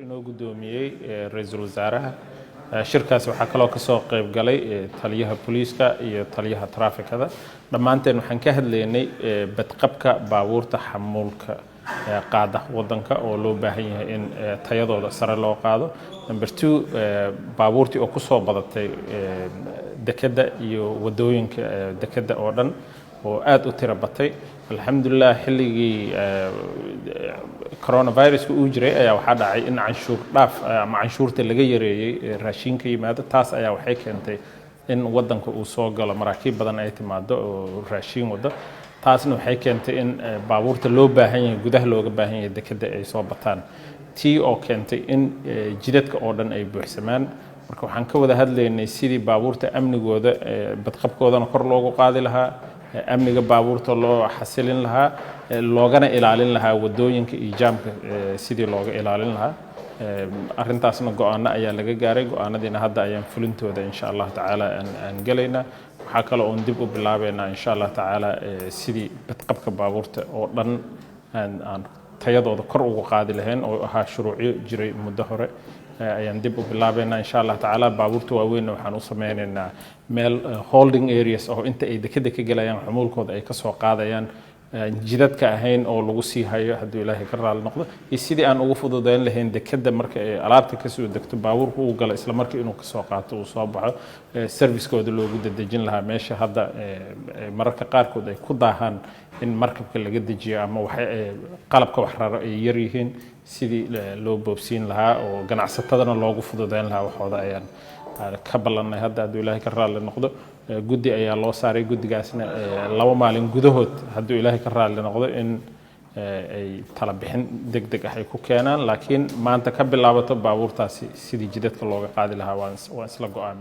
Inoo guddoomiyey ra-iisul wasaaraha. Shirkaasi waxaa kaloo kasoo qayb galay taliyaha booliiska iyo taliyaha traafikada. Dhammaanteen waxaan ka hadlaynay badqabka baabuurta xamuulka qaada wadanka oo loo baahan yahay in tayadooda sare loo qaado. Number two, baabuurtii oo kusoo badatay dekedda iyo wadooyinka dekedda oo dhan oo aada u tiro batay. Alxamdulilah, xilligii coronaviruska uu jiray ayaa waxaa dhacay in canshuur dhaaf ama canshuurta laga yareeyey raashinka yimaado. Taas ayaa waxay keentay in wadanka uu soo galo maraakiib badan ay timaado oo raashiin wado. Taasna waxay keentay in baabuurta loo baahan yahay, gudaha looga baahan yahay dekedda, ay soo bataan, tii oo keentay in jidadka oo dhan ay buuxsamaan. Marka waxaan ka wada hadlaynay sidii baabuurta amnigooda, badqabkoodana kor loogu qaadi lahaa, amniga baabuurta loo xasilin lahaa, loogana ilaalin lahaa wadooyinka iyo jaamka sidii looga ilaalin lahaa. Arrintaasna go-aano ayaa laga gaaray. Go-aanadiina hadda ayaan fulintooda, insha Allahu tacaala, aan gelaynaa. Waxaa kale oon dib u bilaabeynaa, insha Allah tacaala, sidii badqabka baabuurta oo dhan aan tayadooda kor ugu qaadi lahayn oo ahaa shuruucyo jiray muddo hore ayaan dib u bilaabeynaa, insha Allah tacaala. Baabuurta waaweynna waxaan u sameyneynaa meel holding areas oo inta ay dekeda ka gelayaan xumuulkooda ay kasoo qaadayaan, jidadka ahayn oo lagu sii hayo, hadduu Ilaahay ka raali noqdo, iyo sidii aan ugu fududeyn lahayn dekeda marka ay alaabta kasoo degto, baabuurka uu galo, isla markii inuu kasoo qaato uu soo baxo, servicekooda loogu dedejin lahaa, meesha hadda mararka qaarkood ay ku daahaan in markabka laga dejiyo ama wax qalabka wax raro ay yar yihiin, sidii loo boobsiin lahaa oo ganacsatadana loogu fududeyn lahaa waxooda ayaan ka ballannay hadda, hadduu Ilaahay ka raalli noqdo. Guddi ayaa loo saaray. Guddigaasna 2 maalin gudahood, hadduu Ilaahay ka raalli noqdo, in ay tala bixin deg deg ah ay ku keenaan. Laakiin maanta ka bilaabato baabuurtaasi sidii jidadka looga qaadi lahaa waan isla go'aamin.